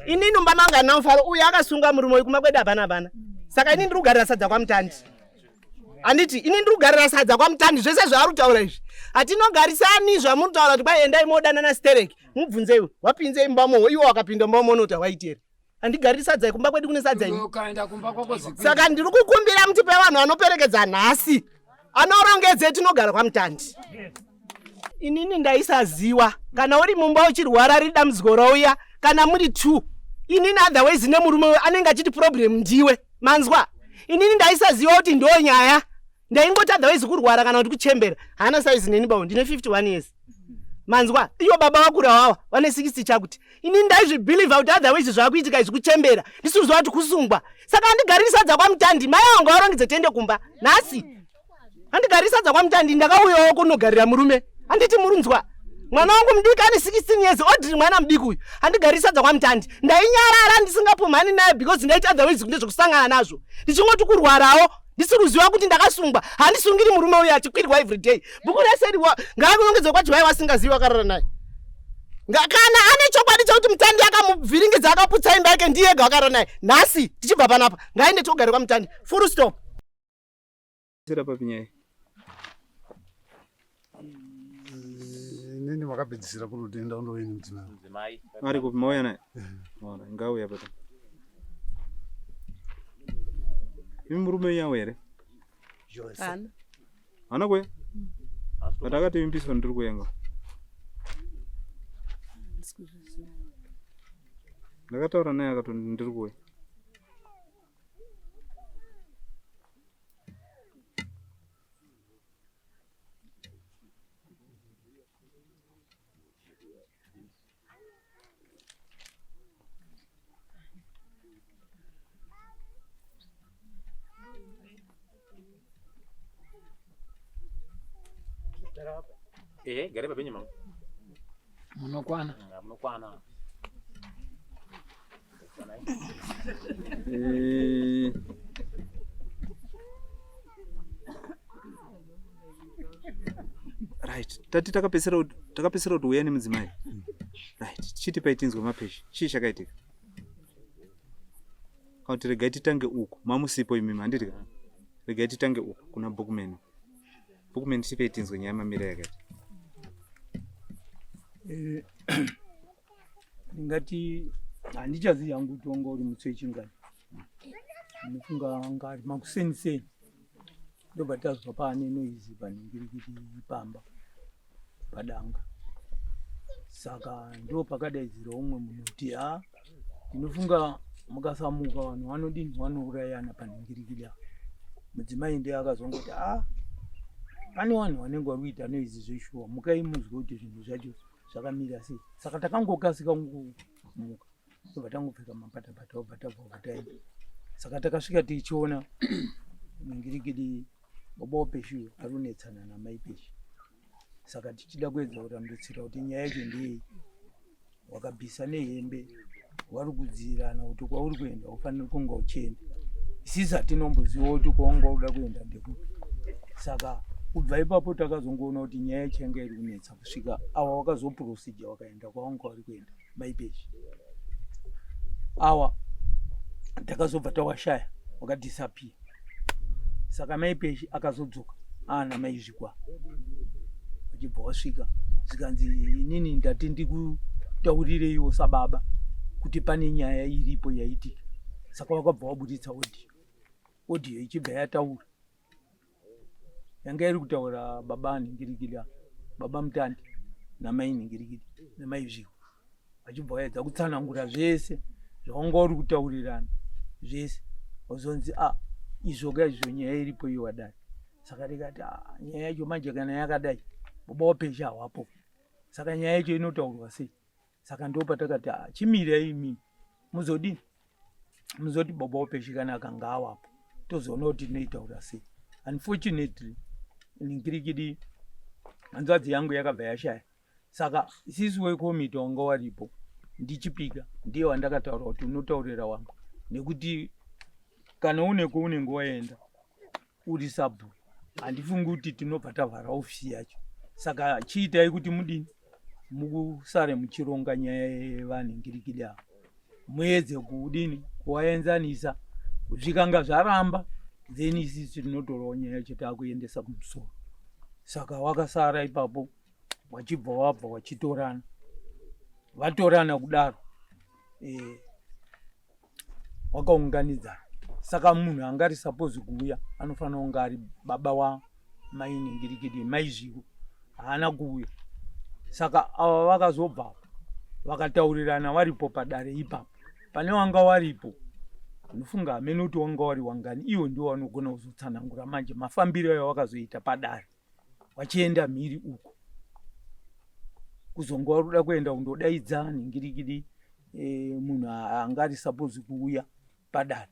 Inini mumba mangu handina mufaro. Uyu akasunga murume uyu kumba kwedu hapana hapana. Saka ini ndiri kugarira sadza kwaMutandi. Handiti ini ndiri kugarira sadza kwaMutandi zvese zvaari kutaura izvi. Hatinogarisani zvamuri kutaura kuti kwai endai modanana stereki. Mubvunze iwe wapinzei mumba momo iwe wakapinda mumba momo unoti hawaiti here? Handigariri sadza kumba kwedu kune sadza ini. Ukaenda kumba kwako zikwi. Saka ndiri kukumbira mutipe vanhu vanoperekedza nhasi. Anorongedze tinogara kwaMutandi. Inini ndaisaziwa kana uri mumba uchirwara riri dambudziko rauya kana muri two inini otherwise nemurume uyu anenge achiti problem ndiwe manzwa inini ndaisaziwa kuti ndo nyaya ndaingoti otherwise kurwara kana kuti kuchembera haana size neni bawo ndine 51 years manzwa iyo baba vakura wawa vane 60 chakuti inini ndaizvibhilivha kuti otherwise zvakuitika izvi kuchembera ndisiuziva kuti kusungwa saka andigariri sadza kwamutandi mai vangu varongedze tiende kumba nhasi Handigari sadza kwaMutandi ndakauyawo kunogarira murume. Handiti murunzwa. Mwana wangu mudiki ane 16 years Audrey mwana mudiki uyu. Handigari sadza kwaMutandi. Ndainyarara ndisingapumhani naye because ndaiti otherwise kune zvekusangana nazvo. Ndichingoti kurwarawo ndisiri kuziva kuti ndakasungwa. Handisungiri murume uyu achikwirwa every day. Bhuku rese iri ngaakunongedzwe kwaJuwai wasingazivi wakarara naye. Kana ane chokwadi chekuti Mutandi akamuvhiringidza akaputsa imba yake ndiye ega wakarara naye. Nhasi tichibva panapa ngaende togare kwaMutandi. Full stop. Sera papi nyaya? Inini makapedzisira kunotenda undoini mudzimai. Mudzimai. Ari kupi mauya naye? Ora, ngauya pata. Imi murume wenyu awo here? Hana. Hana kuya? But akativimbiswa ndiri kuyenga. Ndakataura naye akati ndiri kuuya. Eh, gare papenyu mama. Munokwana. Munokwana. Eh. Right. Tati takapesera takapesera kuti uya nemudzimai. Right. Chiti paitinzwa mapeshi. Chii chakaitika? Kana kuti regai titange uku. Mamusipo imimi handiti ka? Regai titange uku kuna Bookman. Bookman tipei tinzwe nyaya mamira yakaita. Eh, ndingati handichazivi hangu kuti wanga uri musi wechingani ndinofunga anga ari makuseni seni ndobva tazwa paane noizi panhingirikiti pamba padanga saka ndo pakadaidzira umwe munhu kuti ha ndinofunga mukasamuka vanhu vanodini vanourayana panhingirikiti apa mudzimai ndiye akazongoti a pane vanhu vanenge vari kuita noizi zveshuwa mukai munzwe kuti zvinhu zvacho zvakamira sei saka takangokasika kumuka tobva tangopfeka mapatapata obva tabva obva taenda saka takasvika tichiona ningirikidi baba wapeshi ari kunetsana namai peshi saka tichida kuedza kurandutsira kuti nyaya yacho ndeyei wakabvisa nehembe wari kudziirana kuti kwauri kuenda ufanira kunge uchienda isisi hatinomboziva kuti kwawanga uda kuenda ndekupi saka kubva ipapo takazongoona kuti nyaya yacho yanga iri kunetsa kusvika awa wakazoprosija wakaenda kwawanga wari kuenda maipeji awa takazobva tawashaya wakadisappear saka maipeji akazodzoka aana maizvikwa vachibva wasvika zvikanzi inini ndati ndikutaurireiwo sababa kuti pane nyaya iripo yaitika saka wakabva waburitsa audio audio ichibva yataura yanga iri kutaura baba nhingirikida baba mutandi namai nhingirikidi namai zviwa vachibva vaedza kutsanangura zvese zvawanga uri kutaurirana zvese wazonzi a ah, izvo ka izvo nyaya iripo iyo wadai saka tikati ah, nyaya yacho manje kana yakadai baba wapesha hawapo saka nyaya yacho inotaurwa sei saka ndo patakati ah, chimirai imimi muzodini muzoti baba wapeshi kana akanga awapo tozoona kuti tinoitaura sei unfortunately ningirikidi hanzvadzi yangu yakabva yashaya saka sisi wekomiti wanga waripo ndichipika ndiye wandakataura kuti unotaurira wangu nekuti kana une kwaunenge waenda uri sabhuku handifungi kuti tinobva tavhara ofisi yacho saka chiitai kuti mudini mukusare muchironga nyaya yevanhingirikidi ava Muedze kudini kuvaenzanisa zvikanga zvaramba then isisi tinotorawo nyaya yacho takuendesa kumusoro. Saka wakasara ipapo wachibva wabva wachitorana vatorana kudaro eh, wakaunganidzana saka munhu anga ari suppose kuuya anofanira kunge ari baba wamai ningirikidi mai zviko haana kuuya saka ava vakazobvapo vakataurirana varipo padare ipapo pane wanga waripo unofunga hamene kuti wanga wari wangani iwo ndiwo wanogona kuzotsanangura manje mafambiro ayo wakazoita padare wachienda mhiri uko kuzonga waruda kuenda kundodaidza ningirikidi e, munhu anga ari suppose kuuya padare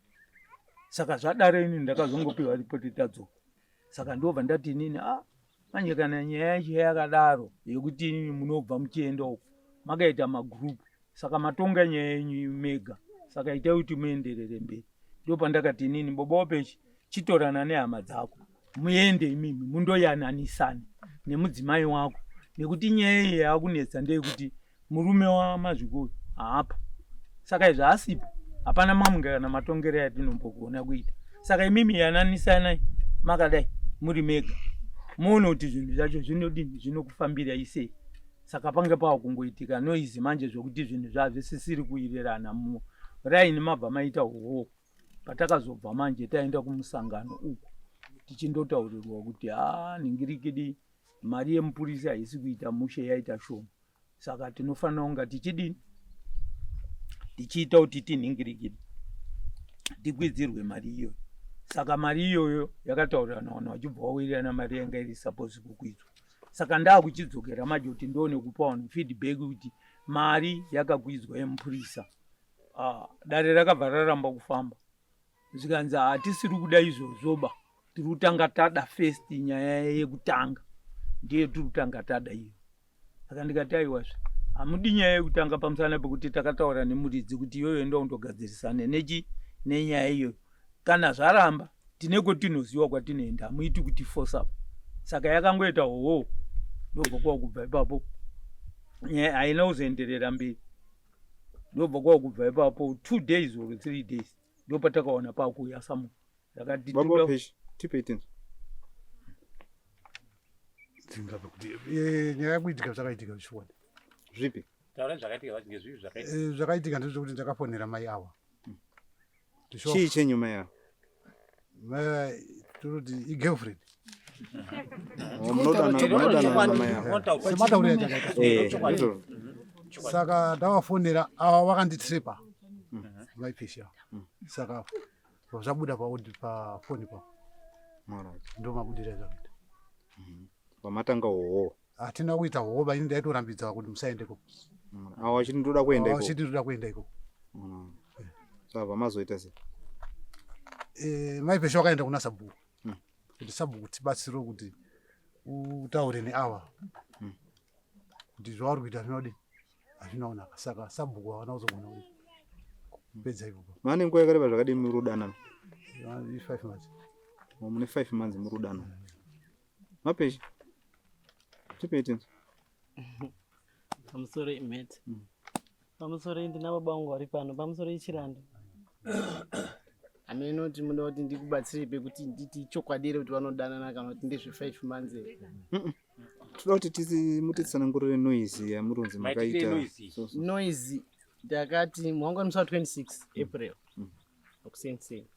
saka zvadaro ini ndakazongopiwa ripoti tadzoka saka ndobva ndati inini ah manje kana nyaya yacho yakadaro yekuti inini munobva muchienda uko makaita magroup saka matonga nyaya yenyu mega saka itai kuti muenderere mberi ndopandakati inini boba wapechi chitorana nehama dzako muende imimi mundoyananisana nemudzimai wako nekuti nyaya iyi yakunetsa ndeyekuti murume wamazvikuru haapo saka izvi asipo hapana mamwe kana matongero yatinombogona kuita saka imimi yananisanai makadai muri mega muone kuti zvinhu zvacho zvinodini zvinokufambirai sei saka pange pava kungoitika noise manje zvekuti zvinhu zvazvisisiri kuwirirana muraini mabva maita hoho patakazobva manje taenda kumusangano uku tichindotaurirwa kuti haa ningirikidi mari yemupurisa haisi kuita mushe yaita shoma saka tinofanira kunga tichidini tichiita kuti tinhingirikidi tikwidzirwe mari iyoyo saka mari iyoyo yakataurirana vanhu vachibva vawirirana mari yanga iri suppose kukwidzwa saka ndaakuchidzokera manje kuti ndione kupa vanhu feedback kuti mari yakakwidzwa yemupurisa ah, dare rakabva raramba kufamba zvikanzi hatisiri kuda izvozvoba tiri kutanga tada first nyaya yekutanga ndiye tiri kutanga tada iyo saka ndikati aiwazve hamudi nyaya yekutanga pamusana pekuti takataura nemuridzi kuti iyoyo enda undogadzirisane nechi nenyaya iyoyo kana zvaramba tine kwetinoziwa kwatinoenda hamuiti kuti force up saka yakangoita hoho ndobva kwa kubva ipapo nyaya haina kuzoenderera mberi ndobva kwa kubva ipapo two days or three days ndopatakaona pakuuya samu rakati Baba Pesh, tipe tinzwe. Tingape kuti eh, nyaya yakuitika zvakaitika zvichiwani Zvipi? Taura zvakaitika zvacho ngezvipi zvakaitika. Eh, zvakaitika ndezvekuti ndakafonera mai awa Chii chenyu mai awa? Mai tinoti igirlfriend. Oh, munodanana namai awa. Sematauriro atakaita. Eh, ndizvo. Saka ndavafonera ava vakanditrepa mai Peshi ava. Saka zvabuda pafoni pa Alright. ndomabudira zvakaita. Vamatanga hoho. Hatina kuita hoba ini ndaitorambidza kuti musaende ikoko. Awa achiti ndoda kuenda Awa ikoko. achiti ndoda kuenda ikoko. Saka vamazoita sei? Eh, mai Pesho wakaenda kuna sabhuku. Kuti sabhuku tibatsire kuti utaure neawa. Kuti zvauri kuita zvinodii? Hazvina kunaka. Saka sabhuku havana kuzogona kuti kupedza ikoko. Mane nguva yakareba zvakadii muri kudanana? 5 months. Oh, mune 5 months muri kudanana. Mapeshi. Tipei tinzwe. Pamusoro imhete. Pamusoro ndina baba vangu vari pano. Pamusoro ichiranda. Hameno kuti munoda kuti ndikubatsirei pekuti nditi chokwadi here kuti vanodanana kana kuti ndezve 5 months here. Toda kuti tisi mutitsanangurire noise yamurunzi Maitire makaita. noise. So, so. Noise ndakati mwangu musi wa 26 April. Makuseni.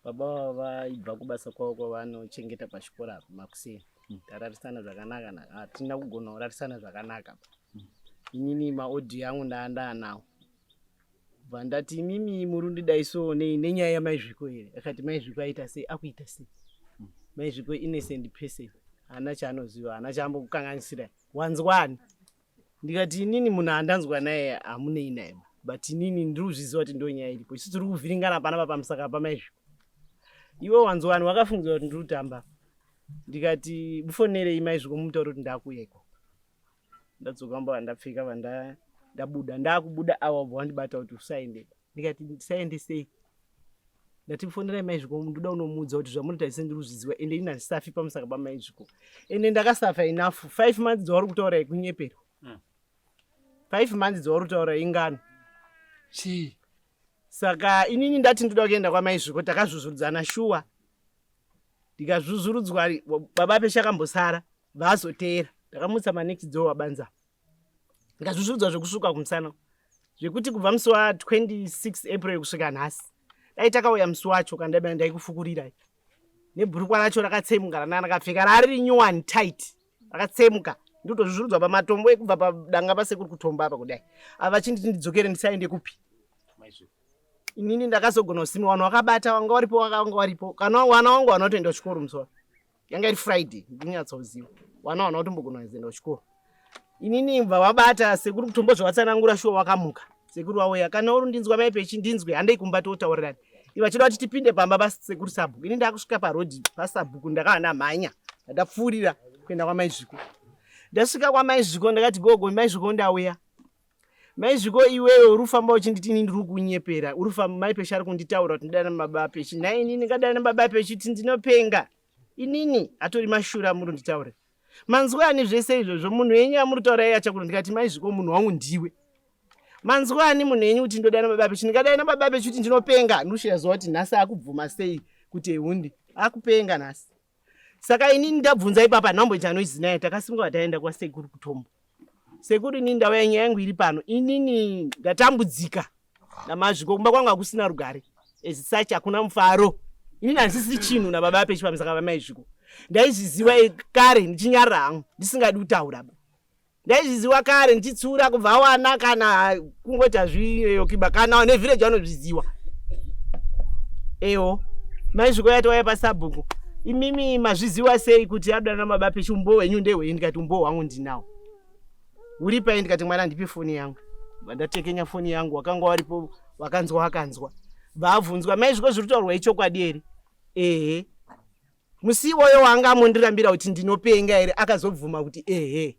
Baba vava vaibva kubasa kwavo kwavanochengeta pachikoro apa makuseni. Tararisana zvakanaka naka. Hatina kugona kurarisana zvakanaka. Inini maaudio angu ndaandaanawo. Bva ndati imimi muri kundidai so nei nenyaya yamaizviko here? Akati maizviko aita sei? Akuita sei? Maizviko innocent person. Haana chaanoziva, haana chaambokukanganisirai. Wanzwani? Ndikati inini munhu andanzwa naye hamunei naye. But inini ndiri kuzviziva kuti ndo nyaya iripo. Isu tiri kuvhiringana panapa pamusaka pamaizviko. Iwe wanzwani wakafungidzira kuti ndiri kutamba. Ndikati mufonerei maizviko mumutaure kuti ndakuuya ikoko. Ndadzoka mba ndapfeka vanda ndabuda ndakubuda awa wabva wandibata kuti usaende. Ndikati ndisaende sei? Ndati mufonerai maizviko ndoda unomuudza kuti zvamunoita ise ndiri kuzviziva ende ini handisafi pamusaka pamaizviko. Ende ndakasafa enough 5 months dzauri kutaura ikunyeperwa. 5 months dzauri kutaura ingano. Chii? Saka inini ndati ndoda kuenda kwamaizviko, takazvuzvurudzana shuwa, ndikazvuzvurudzwa. Baba peshe akambosara vazoteera, ndakamutsa manext door wabanza, ndikazvuzvurudzwa zvekusvuka kumusana, zvekuti kubva musi wa26 April kusvika nhasi, dai takauya musi wacho kandaiba ndaikufukurirai nebhurukwa racho rakatsemuka rana rakapfeka rari new one tight rakatsemuka. Ndikutozvuzvurudzwa pamatombo ekubva padanga pasekuri kutomba apa kudai, ava chinditi ndidzokere ndisaende kupi. Inini ndakazogona kusima vanhu vakabata vanga varipo, vakanga varipo. Kana wana wangu vanotoenda kuchikoro musi wacho, yanga iri Friday, ndinyatsoziva wana wana kutombogona kuzoenda kuchikoro. Inini bva vabata sekuri kutombo zvavatsanangura shuwa, wakamuka sekuru vauya. Kana uri ndinzwa mai pechi ndinzwe, handei kumba totaurirani. Ivo vachida kuti tipinde pamba pasekuru sabhuku. Ini ndakusvika parodhi pasabhuku, ndakava ndamhanya, ndapfuurira kuenda kwamaizviko. Ndasvika kwamaizviko ndakati, "Gogo maizviko, ndauya." Maizviko, "Iwewe uri kufamba uchinditi ini ndiri kunyepera, uri kufamba mai peshi ari kunditaura kuti ndidana baba pechi. Nai inini ndingadana baba pechi kuti ndinopenga? Inini atori mashura amuri nditaure. Manzwa ani zvese izvozvo? Munhu wenyu amuri kutaura iye achakura." Ndikati, "Maizviko, munhu wangu ndiwe. Manzwa ani munhu wenyu kuti ndodana baba pechi? Ndingadana baba pechi kuti ndinopenga?" Ndosvika zuva kuti nhasi akubvuma sei kuti ehundi akupenga nhasi. Saka inini ndabvunza ipapa nhamboita noise naye, takasimuka taenda kwasekuru kutombo. "Sekuru, inini ndauya, nyaya yangu iri pano. Inini ndatambudzika namazviko, kumba kwangu hakusina rugare as such, hakuna mufaro. Inini handisisi chinhu nababa pechi pamusaka vamaizviko. Ndaizviziva kare ndichinyarara hangu, ndisingadi kutaura ba. Ndaizviziva kare ndichitsura kubva wana kana kungoti hazviyokiba, kana nevhireji vanozviziva." Ewo maizviko yati waya pasabhuku, "Imimi mazviziva sei kuti adana baba pechi? Umbo hwenyu ndehwei?" Ndikati, "Umbo hwangu ndinawo, uri pai?" Ndikati, "Mwana, ndipe foni yangu." Ndatekenya foni yangu, wakanga waripo wakanzwa, wakanzwa vaabvunzwa, "Maizviko, zviri kutaurwa ichokwadi here?" "Ehe." Musi iwoyo wanga amondirambira kuti ndinopenga here, akazobvuma kuti ehe.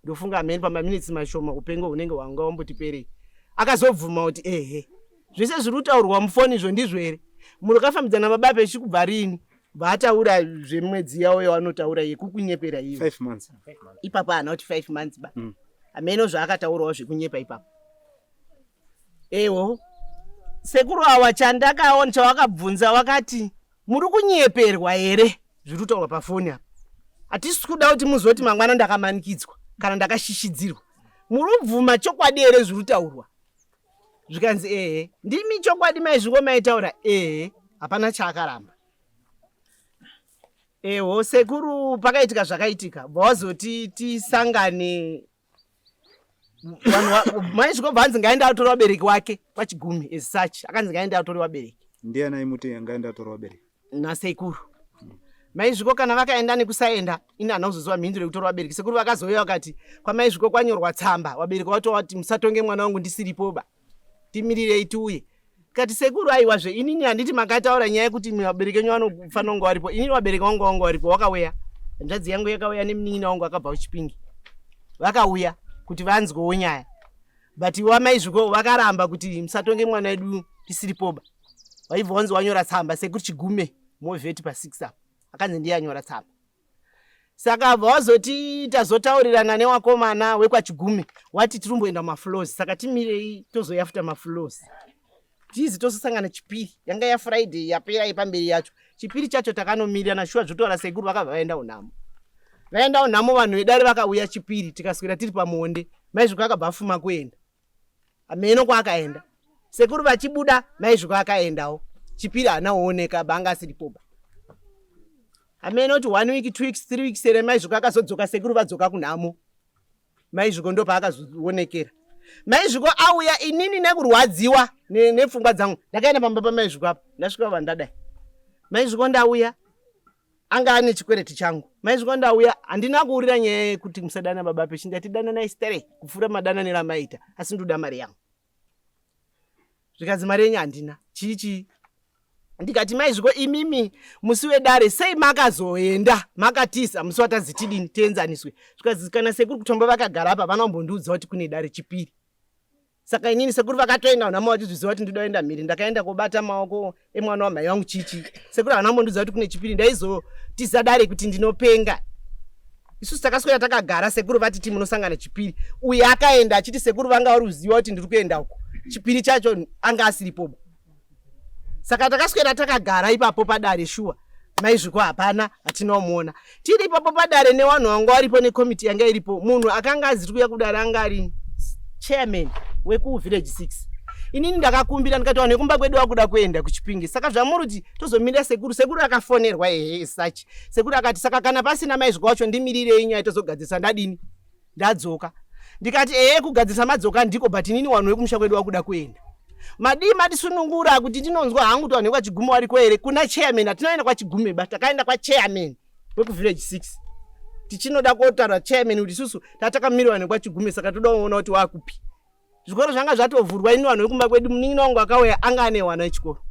Ndofunga ameni pamaminitsi mashoma upengo hunenge hwanga wamboti perei. Akazobvuma kuti ehe, "Zvese zviri kutaurwa mufoni izvo ndizvo here? Munhu akafambidzana baba pechi kubva rini?" Vaataura zvemwedzi yavo yavanotaura yekukunyepera iyo. 5 months. Ipapo haana kuti 5 months ba. Hameno zvaakataurawo zvekunyepa ipapo. Ewo sekuru awa, chandakaona chawakabvunza, wakati, "Muri kunyeperwa here zviri kutaurwa pafoni apa? Hatisi kuda kuti muzoti mangwana ndakamanikidzwa kana ndakashishidzirwa. Muri kubvuma chokwadi here zviri kutaurwa?" Zvikanzi ehe. "Ndimi chokwadi maizviko maitaura?" "Ehe." Hapana chaakaramba. Eho sekuru, pakaitika zvakaitika, bva wazoti tisangane vanhu maizviko, bvanzi ngaende atora vabereki wake pachigumi as such. Akanzi ngaende atore vabereki. Ndiani aimuti ngaende atora vabereki? Nasekuru maizviko. Kana vakaenda nekusaenda, ini handina kuzoziva mhinduro yekutora vabereki. Sekuru vakazouya vakati kwamaizviko kwanyorwa tsamba, vabereki vatovati, "Musatonge mwana wangu ndisiripoba, timirirei tiuye." Kati, "Sekuru, aiwazve, inini handiti makataura nyaya yekuti vabereki enyu vanofanira kunge varipo? Inini vabereki vangu vanga varipo, wakauya hanzvadzi yangu, yakauya nemunin'ina wangu akabva kuChipingi, vakauya kuti vanzwewo nyaya. But wamaizviko vakaramba kuti musatonge mwana wedu tisiripoba." Vaibva wanzi wanyora tsamba sekuri Chigume movheti pa6 apo, akanzi ndiye anyora tsamba. Saka bva wazoti tazotaurirana newakomana wekwaChigume, wati tirumboenda mumafloors, saka timirei tozoyafuta mafloors tizi tozosangana chipiri. Yanga yaFriday yapera yepamberi yacho. Chipiri chacho takanomirirana shuwa, zvotaura sekuru, vakabva vaenda unhamo, vaenda unhamo. Vanhu vedare vakauya chipiri, tikaswera tiri pamuonde. Maizviko akabva afuma kuenda, hameno kwaakaenda. Sekuru vachibuda, maizviko akaendawo chipiri, haana kuoneka, banga asiripoba. Hameno kuti one week, 2 weeks, 3 weeks here, maizviko akazodzoka sekuru vadzoka kunhamo. Maizviko ndo paakazoonekera. Maizviko auya, inini nekurwadziwa nepfungwa dzangu ndakaenda pamba pamaizviko apa. Ndasvika vandadai, "Maizviko, ndauya." Anga ane chikwereti changu. "Maizviko, ndauya. Handina kuurira nyaya yekuti musadana baba pechi, ndati dananai stere kupfuura madananiro amaita, asi ndoda mari yangu." Zvikanzi, "Mari yenyu handina, chii chii." Ndikati, "Maizviko, imimi musi wedare sei makazoenda makatisa musi watazi tidini tienzaniswe?" Zvikanzi, "Kana sekuru kutomba vakagara apa, vanombondiudza kuti kune dare chipiri. Saka inini sekuru vakatoenda unhama vachizviziva kuti ndidoenda mhiri. Ndakaenda kobata maoko emwana wamhai vangu chichi. Sekuru havana kumbondiudza kuti kune chipiri. Ndaizotiza dare kuti ndinopenga? Isusu takaswera takagara, sekuru vati timunosangana chipiri. Uye akaenda achiti sekuru vanga vari kuziva kuti ndiri kuenda uko. Chipiri chacho anga asiripoba." Saka takaswera takagara ipapo padare shuwa maizviko hapana hatina kumuona. Tiri ipapo padare nevanhu vanga varipo nekomiti yanga iripo, munhu akanga aziri kuuya kudare anga ari chairman wekuvillage 6. Inini ndakakumbira ndikati vanhu vekumba kwedu vakuda kuenda kuChipinge, saka zvamuri kuti tozomirira sekuru. Sekuru akafonerwa ehe such. Sekuru akati saka kana pasina maizviko wacho ndimirirei nyaya tozogadzirisa. Ndadini? Ndadzoka. Ndikati ehe kugadzirisa madzoka ndiko, but inini vanhu vekumusha kwedu vakuda kuenda. Madii matisunungura kuti ndinonzwa hangu kuti vanhu vekwaChigume variko here? Kuna chairman hatinoenda kwaChigume ba, takaenda kwachairman wekuvillage 6 tichinoda kotaura chairman kuti isusu tatakamirwa nekwaChigume, saka toda kuona kuti wakupi. Zvikoro zvanga zvatovhurwa, ini vanhu vekumba kwedu munin'ina wangu akauya anga ane wana wechikoro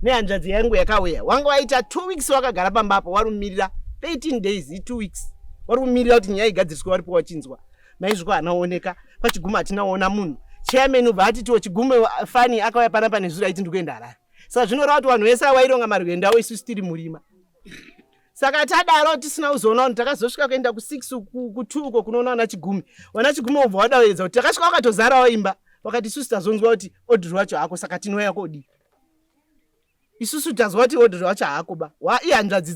nehanzvadzi yangu yakauya, wanga waita 2 weeks wakagara pamba apo wari kumirira 13 days, i 2 weeks wari kumirira kuti nyaya igadziriswe, waripo wachinzwa maizviko hanaoneka kwaChigume, hatinaona munhu. Chairman ubva atitiwo Chigume fani akauya panapa nezuro aiti ndikuenda Harare, saka zvinoreva kuti vanhu vese vaironga marwendo avo isusu tiri murima. Saka tadaro tisina kuzoona vanhu, takazosvika kuenda ku6 ku2 uko kunoona vana Chigume. Vana Chigume ubva wadavedza kuti takasvika wakatozarawo imba, vakati isusu tazonzwa kuti Audrey wacho hako, saka tinouya kodii? Isusu tazwa kuti Audrey wacho haako ba, ihanzvadzi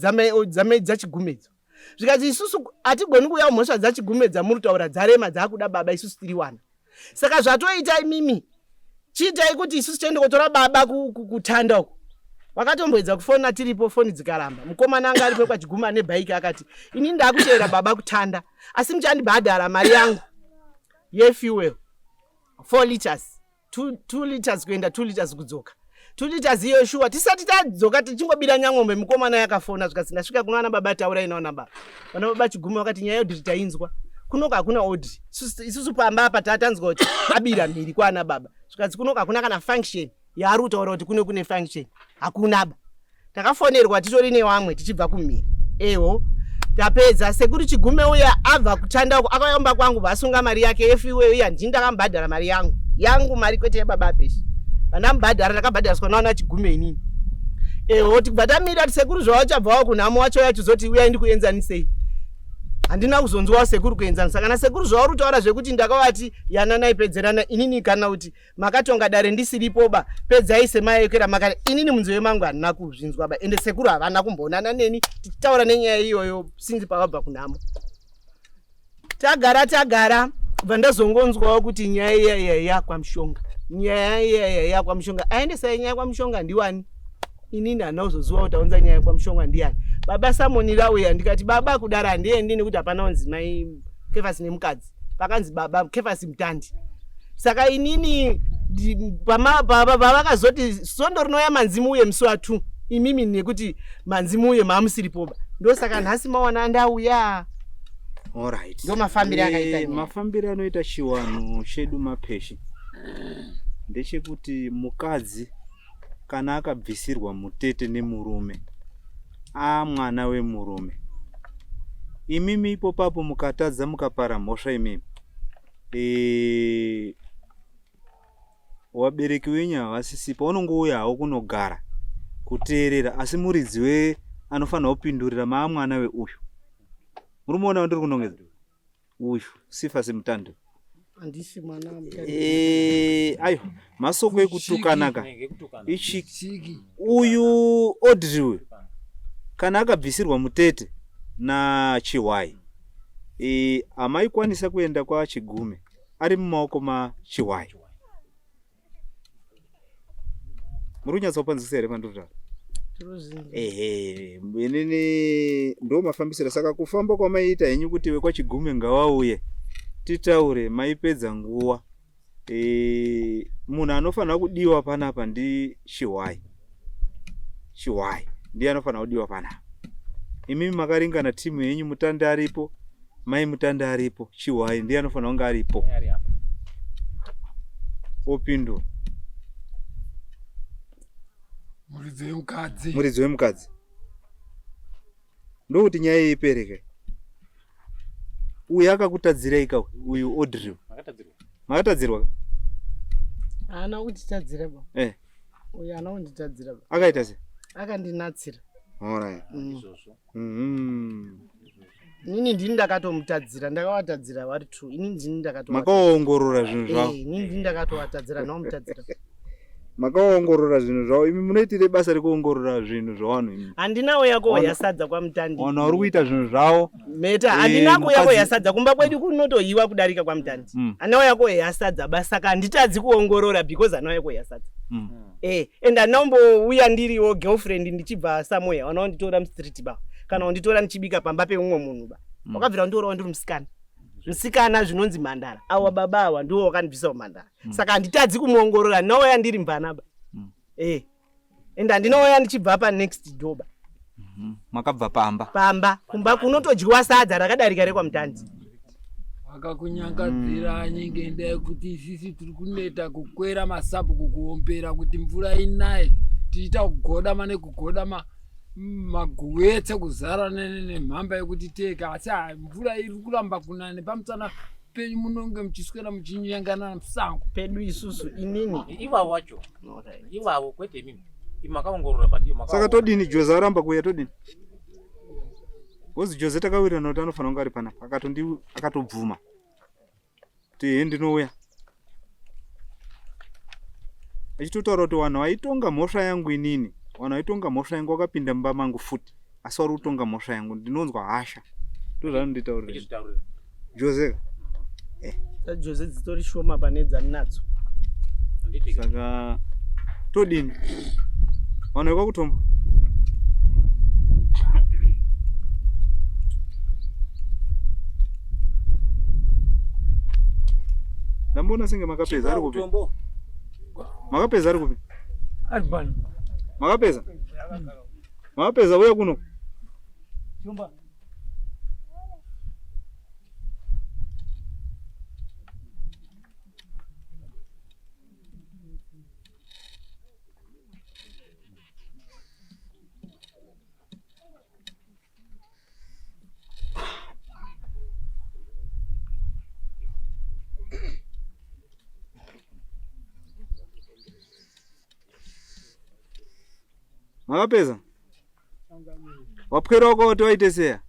dzamai dzaChigume idzo. Zvikati isusu hatigoni kuuya mhosva dzaChigume dzamuri kutaura dzarema dzakuda baba, isusu tiri wana. Saka zvatoita imimi chiitai kuti isusu tiende kotora baba kutanda uko. Vakatomboedza kufona tiripo, foni dzikaramba. Mukomana anga aripo kwaChigume ane bhaiki akati inini ndakuteera baba kutanda, asi muchandibhadhara mari yangu yefuel 4 liters, 2 liters kuenda, 2 liters kudzoka, 2 liters iyo shuwa. Tisati tadzoka tichingobira Nyang'ombe, mukomana yakafona zvikasi ndasvika kuna vana baba, taurai naona baba. Vana baba Chigume vakati nyaya yeAudrey tainzwa kunoko hakuna Audrey, isusu pamba apa tatanzwa kuti abira mhiri kwaana baba. Zvikati kunoko hakuna kana function yaari kutaura kuti kune function, hakuna ba. Takafonerwa titori nevamwe tichibva kumhiri. Eho tapedza sekuru Chigume uya abva kutanda uko akauya kwangu, vasunga mari yake yefuel iya, ndini ndakamubhadhara mari yangu mari kwete yababa Apeshi. Vandamubhadhara ndakabhadhariswa nawana Chigume inini. Eho tikubva tamira kuti sekuru zvavachabvawo kunhamo wacho yachizoti uyai ndikuenzanisei. Handina kuzonzwawo sekuru kuenzanisa kana sekuru zvauri kutaura zvekuti ndakavati yananai pedzerana inini, kana kuti makatonga dare ndisiripo ba, pedzai semaekera makare. Inini munzeve mangu handina kuzvinzwa ba, ende sekuru havana kumboonana neni tichitaura nenyaya iyoyo sinzi pavabva kunhamo. Tagara tagara bva ndazongonzwawo kuti nyaya iya iya yakwaMushonga, nyaya iya iya yakwaMushonga, aendesai nyaya kwaMushonga ndiwani? Inini handina kuzoziva kuti aunza nyaya kwaMushonga ndiani. Baba Samoni rauya, ndikati baba kudara handiendi nekuti hapana unzi mai Kefasi nemukadzi, pakanzi baba Kefasi Mutandi. Saka inini pavakazoti sondo rinouya manzi muuye musi wa2 imimi, nekuti manzi muuye maamusiripoba, ndosaka nhasi mawana ndauya. Alright. Ndo mafambiro akaita nyaya. Mafambiro anoita chiwanhu chedu mapeshi ndechekuti mukadzi kana akabvisirwa mutete nemurume amwana wemurume, imimi ipo papo mukatadza mukapara mhosva imimi, wabereki wenyu havasisipo, vanongouya havo kunogara kuteerera, asi muridzi we anofanira kupindurira maamwana weuyu. Muri muona wandiri kunongedza uyu, Sifasi Mutando? Handisi mwana. Ayo masoko ekutukana ka ichi. Uyu Audrey uyu kana akabvisirwa mutete naChihwai, hamaikwanisa kuenda kwaChigume, ari mumaoko maChihwai. Muri kunyatsopanzwisisa here pandiri kutaura? Ehe, inini ndo mafambisiro. Saka kufamba kwamaiita henyu kuti vekwaChigume ngavauye titaure, maipedza nguva. Munhu anofanira kudiwa panapa ndi Chihwai. Chihwai ndiye anofanira kudiwa panapa. Imimi makaringana timu yenyu, Mutande aripo, mai Mutande aripo, Chihwai ndiye anofanira kunge aripo opindura. Muridzi wemukadzi. Muridzi wemukadzi, ndokuti nyaya iyi ipereke. Uyu akakutadzirai ka uyu Audrey? Makatadzirwa ka? Haana kutitadzira ba. Uyu haana kunditadzira ba. Akaita se Akandinatsira. Alright. Inini ndini ndakatomutadzira, ndakavatadzira vari two. Inini ndini ndakato Makaongorora zvinhu zvavo? Inini ndini ndakatovatadzira, naomutadzira. Makaongorora zvinhu zvavo imi munoitire basa rekuongorora zvinhu zvavanhu imi. Handina uya koya sadza kwaMutandi. Vanhu vari kuita zvinhu zvavo. Meta eh, handina kuuya koya sadza kumba kwedu kunotoyiwa kudarika kwaMutandi. Mm. Handina uya koya sadza basa saka handitadzi kuongorora because handina uya koya sadza. Mm. Eh, and handina kumbouya ndiriwo girlfriend ndichibva somewhere wana wanditora mustreet ba kana wanditora ndichibika pamba peumwe munhu ba. Mm. Wakabvira wanditora ndiri musikana. Musikana zvinonzi mhandara. Awa baba awa ndiwo wakandibvisa umhandara. mm. saka handitadzi kumuongorora ndinouya ndiri mvana ba mm. eh and handinouya ndichibva pa next door ba mm-hmm. makabva pamba pamba kumba kunotodyiwa sadza rakadarika rekwamutanzi vakakunyangadzira mm. ngendaa yekuti isisi tiri kuneta kukwera masabhuku kuombera kuti mvura inaye tichiita kugodama nekugodama maguwetse kuzara nemhamba yekuti teka asi mvura iri kuramba kunaya nepamusana penyu munonge muchiswera muchinyengana musango pedu isusu inini ivavo wacho ivavo kwete imimi makaongorora but saka todini joze aramba kuuya todini bcause joze takawirirana kuti anofanira kunge ari panapa akatobvuma kuti he ndinouya achitotaura kuti vanhu vaitonga mhosva yangu inini vanhu vaitonga mhosva yangu wakapinda mumba mangu futi asi wari kutonga mhosva yangu ndinonzwa hasha ndozvaanonditaurira jose eh. jose dzitori shoma pane dzandinadzo saka todini vanhu vekwakutomba ndamboona senge makapedza ari kupi makapedza ari kupi makapedza makapedza uya kuno Makapedza? Wapwera wako kuti waite seya?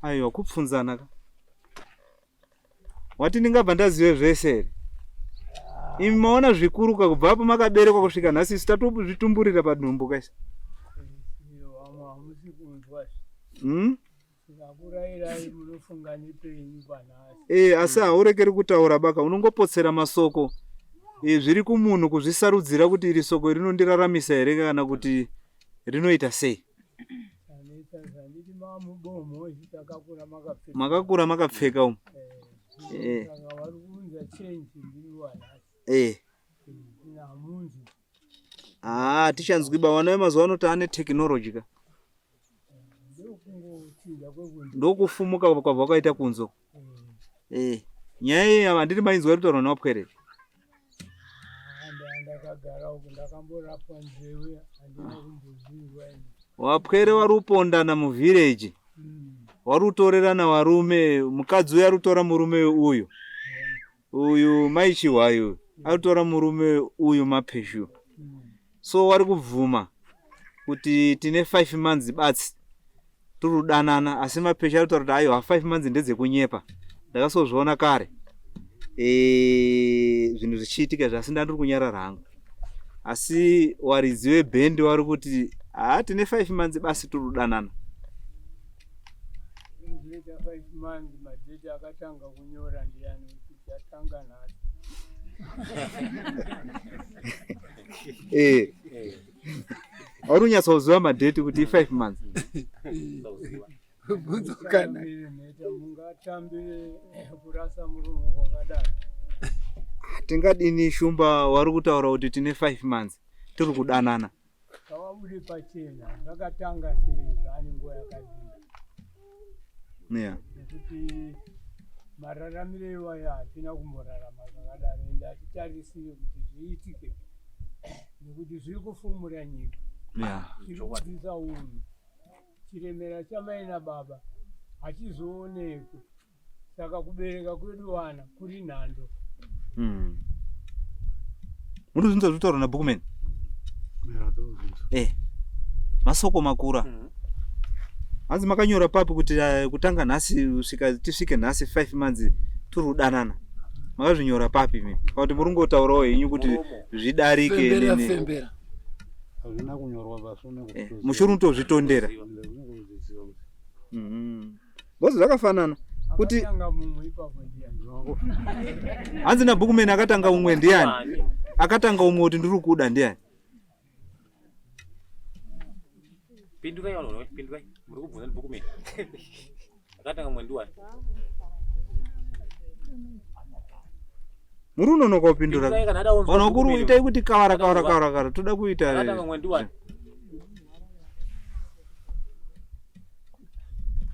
Aiwa kupfunzana ka. Wati ndingabva ndazive zvese here? Imi maona zvikuru ka kubva apo makaberekwa kusvika nhasi isu tatozvitumburira padumbu kaisi. Hmm? Eh, asi haurekeri kutaura baka unongopotsera masoko eh, zviri kumunhu kuzvisarudzira kuti iri soko rinondiraramisa here kana kuti rinoita sei makakura makapfeka umu eh. Eh. Ah, tichanzwi ba vana vemazuva ano taane technology ka ndokufumuka kwabva kwaita kunzo eh nyaya iyi handiti mainzwa iri kutaurwa newapwere wapwere wari upondana muvhireji wari utorerana warume mukadzi uyu ari kutora murume uyu uyu mai chihwayi uyu ari kutora murume uyu mapeshu so wari kubvuma kuti tine 5 months batsi tiri kudanana asi mapesha ari kutaura kuti aiwa 5 months ndedzekunyepa ndakasozviona kare e, zvinhu zvichiitika izvi asi ndandiri kunyarara hangu asi waridzi webhendi wari kuti haa tine 5 months basi tiri kudanana Zvinoita 5 months madheti akatanga kunyora ndiyani kuti chatanga nhasi. Eh. Auri kunyatsoziva madheti kuti i5 months. Bvunzo kana. Mheta mungatambire kurasa muromo kwakadaro. Tingadini Shumba wari kutaura kuti tine 5 months tiri kudanana. Ngavabude pachena zvakatanga sei zvaane nguva yakadii yeah. Nekuti mararamiro iwayo hatina kumborarama zvakadaro ende hatitarisire kuti zviitike nekuti zviri kufumura nyika yeah. Zviri kubvisa unhu chiremera chamai nababa hachizoonekwe saka kubereka kwedu vana kuri nhando mm. muri kuzvinzwa zvitaura nabhukumeni eh masoko makura mm. hanzi makanyora papi kuti eh, kutanga nhasi svika tisvike nhasi 5 months tiri kudanana Makazvinyora papi imi? Kana kuti muri kungotaurawo henyu kuti zvidarike Fembera nene? fembera. Hazvina kunyorwa pasi unenge Eh, uchitoziva. mushuri unotozvitondera. Unenge uchiziva kuti Because zvakafanana kuti Akatanga mumwe ipapo ndiani? hanzi nabhukumeni akatanga umwe ndiani? Akatanga umwe kuti ndiri kuda ndiani? Pindurai vanhu, pindurai. Muri kubvunza ndibhukumeni. Akatanga mumwe ndiwani? Muri unonoka kupindura. Pindurai kana ada unzwa Vanhu vakuru bhukumeni. itai kuti kawara kawara kawara kawara toda kuita Akatanga mumwe ndiwani?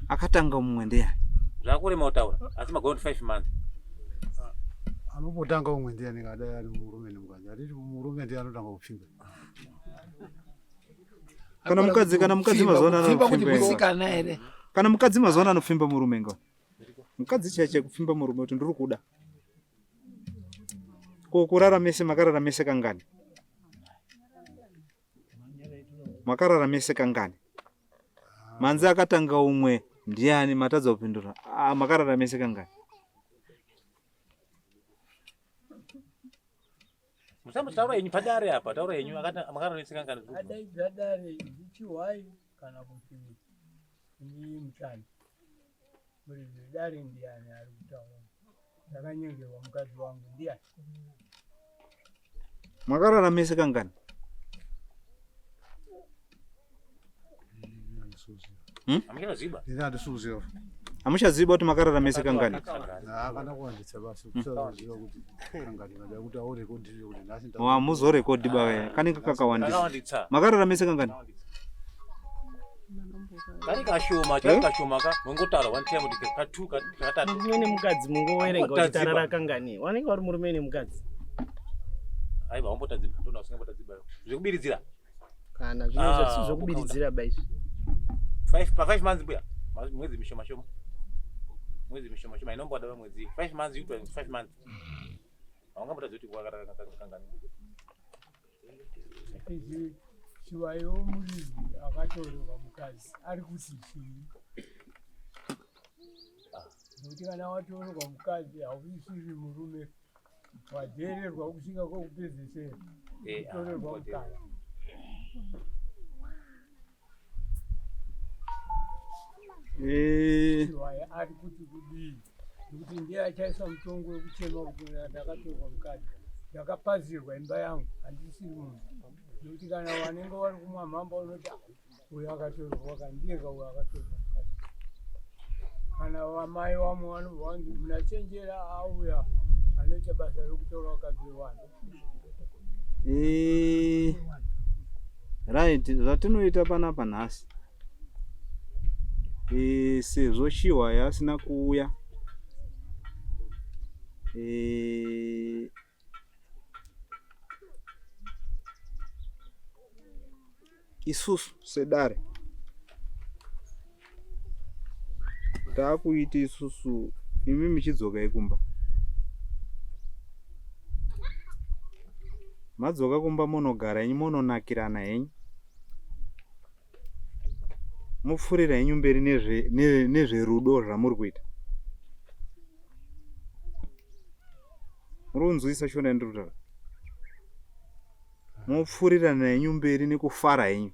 Akatanga mumwe ndiani? Zvakurema kutaura asi magona kuti 5 months. Anombotanga umwe ndiani kadai ari murume nemukadzi. Hatiti murume ndiye anotanga kupfimba. Kana mukadzi kana mukadzi mazuva ano Kupfimba kuti anopfimba inga. musikana here? Kana mukadzi mazuva ano anopfimba murume inga. Mukadzi chaiye chaiye kupfimba murume kuti ndiri kuda. Ko kurara mese makarara mese kangani? Makarara mese kangani? Manzi akatanga umwe ndiani matadza kupindura. Ah, makarara mese kangani? Musambotaura henyu padare apa, taura henyu akati makarara kangani. Adaidza dare ndichihwai kana kuti ndi mutandi. Muridzi wedare ndiani ari kutaura? Ndakanyengerwa mukadzi wangu ndiani? Makarara mese kangani? Hamuchaziba. Ini handisi kuziva. Hamuchaziva kuti makarara mese kangani? Haakana kuwandisa basi kusaziva kuti kangani kada kuti aurekodhire kuti nhasi Wamuzorekodhi baba kanenge kakawandisa. Kakawandisa. Makarara mese kangani? Kari kashoma, chari kashoma ka. Mungotaura one time kuti ka 2 ka katatu. Murume nemukadzi mungowerenga Ambotadzi uchitarara ba. kangani. Wanenge vari murume nemukadzi. Aiwa wambotadziba, ndona usingambotadziba. Zvekubiridzira. Kana zvino Ah, zvokubiridzira ba izvi. 5 pa 5 months mbuya. Mwedzi mishoma shoma. Mwedzi mishoma shoma inomboda pa mwedzi. 5 months you 5 months. Haungambotadzi kuti kangani. Izvi chiwayo muridzi akatorerwa mukadzi ari kuti chii? Nokuti kana watorerwa mukadzi hausisiri murume wadhererwa kusvika kwekupedzesera Eh, ah, kutorerwa mbodhererwa. mukadzi. Eh, Chiwayo ari kuti kudii? Nokuti ndiye achaisa mutongo wekuchema kuti ndakatorwa mukadzi ndakapazirwa imba yangu handisiri munhu. Nokuti kana vanenge vari kumwa mhamba unoti "Ah, uyu akatorwa kandiyeka uyu akatorwa mukadzi. Kana vamai vamwe vanobva vanzi munachenjera auya anoita basa rekutora vakadzi vevanhu. Eh, right zvatinoita panapa nhasi eh, sezvo Chihwaya asina kuuya eh, isusu sedare taakuita isusu imi muchidzokai kumba madzoka kumba monogara henyu mononakirana henyu mopfuurira henyu mberi nezverudo zvamuri kuita muri kunzwisa shona yandiri kutaura mopfuurirana henyu mberi nekufara henyu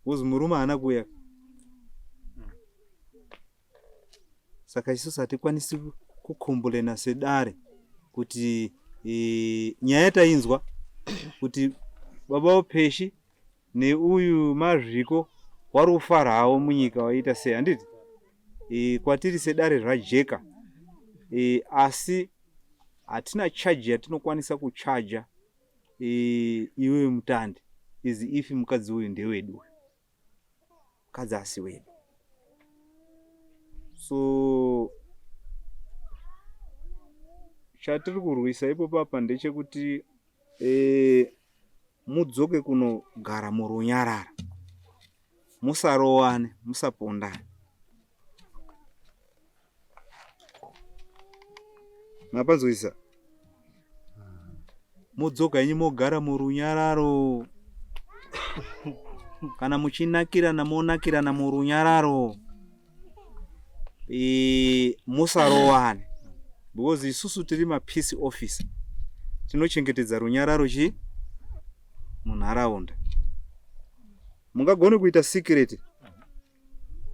Because murume haana kuuya saka isusu hatikwanisi kukomburena sedare kuti e, nyaya tainzwa kuti baba vaPeshi neuyu Mazviko wari kufara hawo munyika waita sei handiti e, kwatiri sedare zvajeka e, asi hatina chaji yatinokwanisa kuchaja e, iwewe mutandi is if mukadzi uyu ndewedu mukadzi asi wedu so chatiri kurwisa ipo papa ndechekuti e, mudzoke kunogara murunyarara musarowane musapondane mapanzwisa modzoka henyu mogara murunyararo kana muchinakirana monakirana murunyararo. E, musarowane because isusu tiri mapeace officer tinochengetedza runyararo chi munharaunda mungagone kuita secret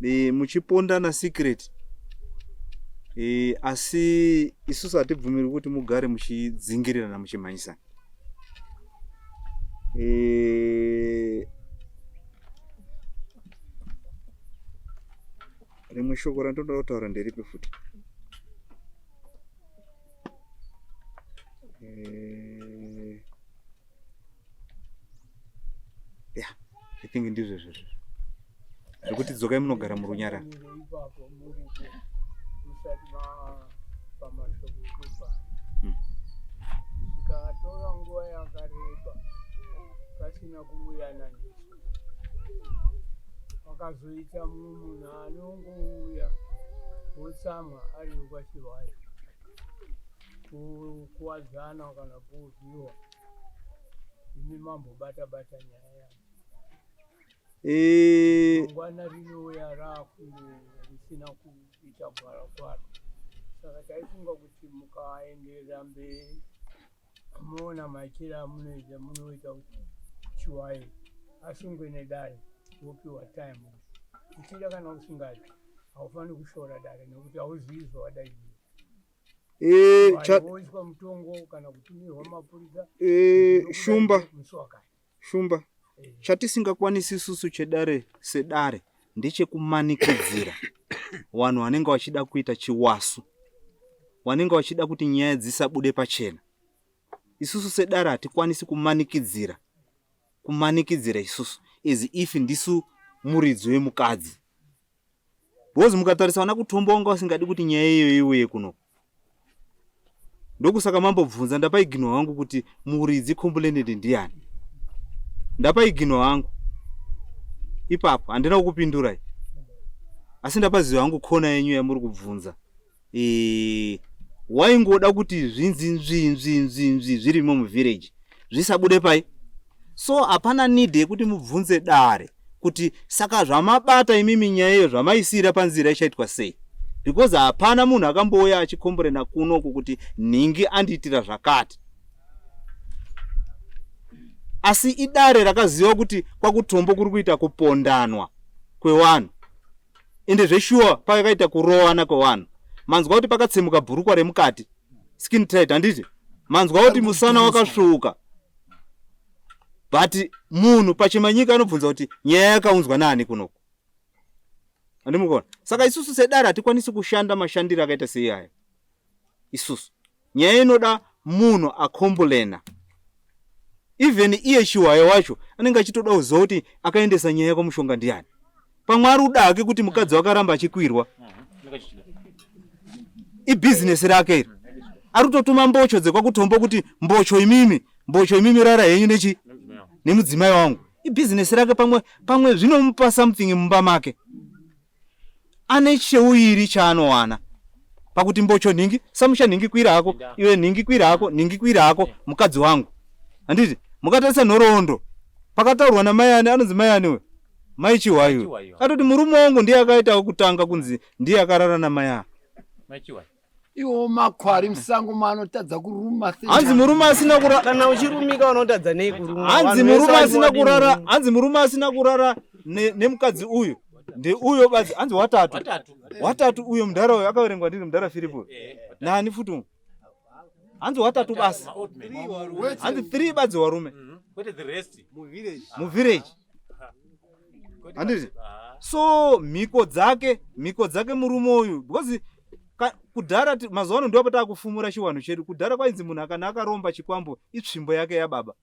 e, muchipondana secret e, asi isusu hatibvumirwi kuti mugare muchidzingirirana muchimhanyisana e, rimwe shoko randinoda kutaura nderipi futi eh, ya i think ndizvo izvozvo zvekuti dzokai munogara murunyararo Zikatora nguva yakareba pasina kuuyananiswa. Pakazoita mumwe munhu anongouya wotsamwa ari wekwaChihwayo kuwadzana kana kurwiwa imi mambobata bata nyaya yacho. Eh, Mangwana rinouya rakunge risina kuita gwara kwaro saka taifunga kuti mukaenderera mberi moona maitiro amunoita munoita kuti chiwayo asungwe nedare wopiwa time uchida kana usingadi haufaniri kushora dare nekuti hauzivi zvawadaidzira eh, cha- woiswa mutongo kana kutumirwa mapurisa eh, shumba musi wakati Shumba, chatisingakwanisi isusu chedare sedare ndechekumanikidzira vanhu vanenge vachida kuita chiwasu, vanenge vachida kuti nyaya dzisabude pachena. Isusu sedare hatikwanisi kumanikidzira kumanikidzira isusu as if ndisu muridzi wemukadzi because mukatarisa vana kutombo wanga vasingadi kuti nyaya iyoyo iuye kuno ndokusaka mambobvunza ndapaiginwa wangu kuti muridzi complainant ndiyani ndapaiginwa wangu ipapo handina kukupindurai asi ndapaziva hangu kona yenyu yamuri kubvunza e, waingoda kuti zvinzi nzvi nzvi nzvi nzvi zvirimo muvillage zvisabude pai so hapana need yekuti mubvunze dare kuti saka zvamabata imimi nyaya iyo zvamaisiira panzira ichaitwa sei because hapana munhu akambouya achikomborena kunoku kuti nhingi andiitira zvakati asi idare rakaziva kuti kwakutombo kuri kuita kupondanwa kwevanhu ende zveshuwa pakaita kurowana kwevanhu manzwa kuti pakatsemuka bhurukwa remukati skin tight handiti manzwa kuti musana wakasvuuka but munhu pachimanyika anobvunza kuti nyaya yakaunzwa naani kunoku andimukona saka isusu sedare hatikwanisi kushanda mashandiro akaita seiyaya isusu nyaya inoda munhu akombulena even iye chiwayo wacho anenge achitoda kuziva kuti akaendesa nyaya kwamushonga ndiani pamwe ari kuda hake kuti mukadzi wake aramba achikwirwa ibhizinesi rake iri ari kutotuma mbocho dzekwakutombo kuti mbocho imimi mbocho imimi rara henyu nechi nemudzimai wangu ibhizinesi rake pamwe pamwe zvinomupa something mumba make ane cheuyiri chaanowana pakuti mbocho nhingi samusha nhingi kwira hako iwe nhingi kwira hako nhingi kwira hako mukadzi wangu handiti mukatarisa nhoroondo pakataurwa namai ani anonzi mai ani we mai chihwayo atoti murume wangu ndiye akaita kutanga kunzi ndiye akarara namai ava iwo makwari musango maanotadza kuruma hanzi murume asina kurara kana uchirumika unotadza nei kuruma hanzi murume asina kurara hanzi murume asina kurara nemukadzi uyu ndeuyo badzi hanzi watatu watatu uyo mudhara uyo akaverengwa ndiri mudhara firipo eh, nani futi umu hanzi watatu basi hanzi three badzi warume mhm. muvillage handiti so mhiko dzake mhiko dzake murume uyu because kudhara mazuva ano ndipo taakufumura chiwanhu chedu kudhara kwainzi munhu akana akaromba chikwambo itsvimbo yake yababa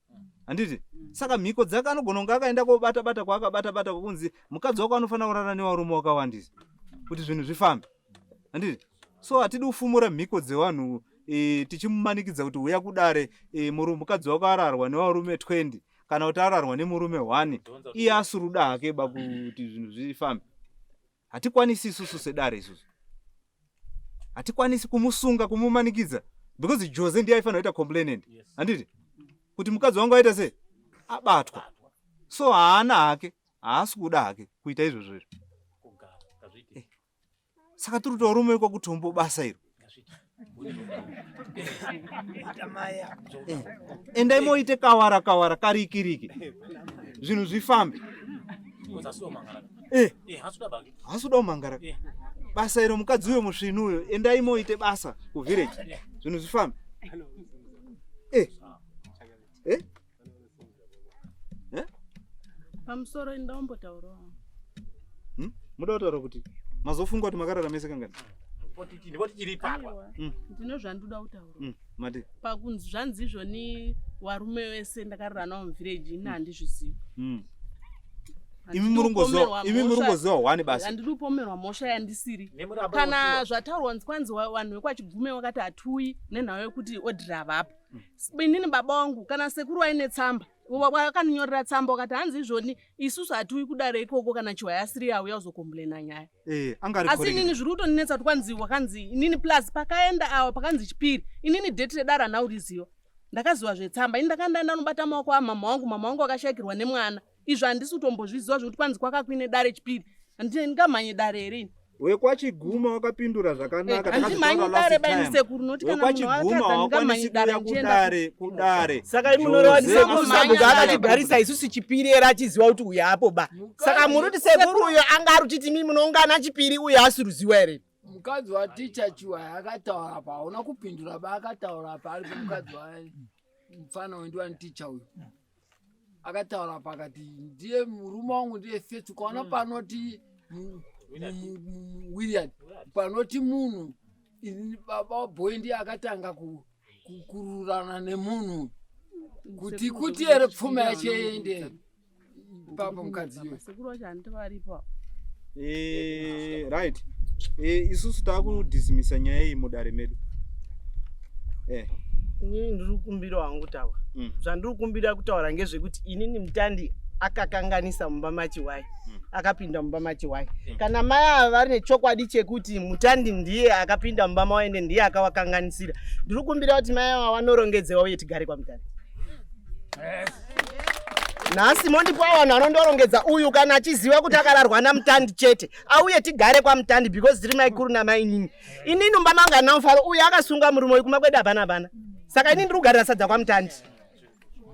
handiti saka mhiko dzake anogona kunge akaenda kobata bata kwaakabata bata kwakunzi mukadzi wako anofanira kurara nevarume wakawandisa kuti zvinhu zvifambe handiti so hatidi kufumura mhiko dzevanhu e, tichimumanikidza kuti uya kudare e, mukadzi wako ararwa nevarume 20 kana kuti ararwa nemurume one iye asuruda hake ba kuti zvinhu zvifambe hatikwanisi isusu sedare isusu hatikwanisi kumusunga kumumanikidza because jose ndiye aifanira kuita complainant handiti kuti mukadzi wangu aita sei abatwa so haana hake haasi kuda hake kuita izvozvo izvo eh. Saka tiri kuti varume vekwakutombo basa iro. Eh, endai moite kawara kawara karikiriki zvinhu zvifambe. Eh, hasi kuda kumangara basa iro mukadzi uyo musvinu uyo endai moite basa kuvillage zvinhu zvifambe. Eh. Eh? Eh? Pamusoro ndaombotaurawo. Hmm? Muda kutaura kuti mazofunga kuti makarara mese kangani? Ndipoti chiri ipapa. Hmm. Ndine zvandoda kutaura. Hmm. Mati. Pakunzi zvanzi izvoni warume wese ndakarara nawo muvillage ini handizvizivi. Hmm. Imi murungoziva, imi murungoziva hwani basi. Handidi kupomerwa mhosva yandisiri. Kana zvataurwa nzi kwanzi vanhu vekwaChigume vakati hatiuyi nenhau yekuti odhira havapo. Inini baba wangu kana sekuru waine tsamba wakandinyorera tsamba wakati hanzi izvoni isusu hatiuyi kudare ikoko kana chiwaya asiri auya kuzokomplena nyaya. Eh, anga ari Asi inini zviri kutoninetsa kuti kwanzi wakanzi inini plus pakaenda awa pakanzi chipiri inini date redare handina kuriziva. Ndakaziva zvetsamba ini ndakanga ndanobata maoko amama wangu, mama wangu wakashaikirwa nemwana. Izvo handisi kutombozviziva zvekuti kwanzi kwakakwine dare chipiri. Ndingamhanye dare here ini? Wekwachiguma wakapindura zvakanaka. Eh, handimhanyi dare baini sekuru noti kana munhu Wekwachiguma akadza hawakwanisi ndingamhanyi dare kuuya ndichienda kudare kudare. Saka imi munoreva kuti Jose sekuru Sabhuku Manya akatigarisa isusu chipiri here achiziva kuti uyu apo ba. Saka muri kuti sekuru uyo anga ari kutiti imi munoungana chipiri uyo asiri kuziva here? Mukadzi waticha Chiwaya akataura apa hauna kupindura ba akataura apa aripo mukadzi wa mufana wendiwa niticha uyu akataura apa akati ndiye murume wangu ndiye fesi ukaona panoti William panoti munhu ini baba boy ndiye akatanga kururana nemunhu kuti kuti here pfuma yacho iende ipapo mukadzi iyoyo. Sekuru vacho handiti varipo. Eh, right. Eh, isusu takudismissa nyaya iyi mudare medu. Eh. Inini ndiri kukumbira hangu kutaura. Zvandiri kukumbira kutaura ngezvekuti inini Mutandi akakanganisa mumba maChiwai. Akapinda mumba maChiwai. Kana mai ava vari nechokwadi chekuti Mutandi ndiye akapinda mumba mavo ende ndiye akavakanganisira. Ndiri kukumbira kuti mai ava vanorongedzewa uye tigare kwaMutandi. Nhasi mondipa vanhu vanondorongedza uyu kana achiziva kuti akararwa naMutandi chete auye tigare kwaMutandi because tiri maikuru namainini. Inini mumba mangu handina mufaro, uyu akasunga murume uyu kumba kwedu hapana hapana. Saka inini ndiri kugarira sadza kwaMutandi.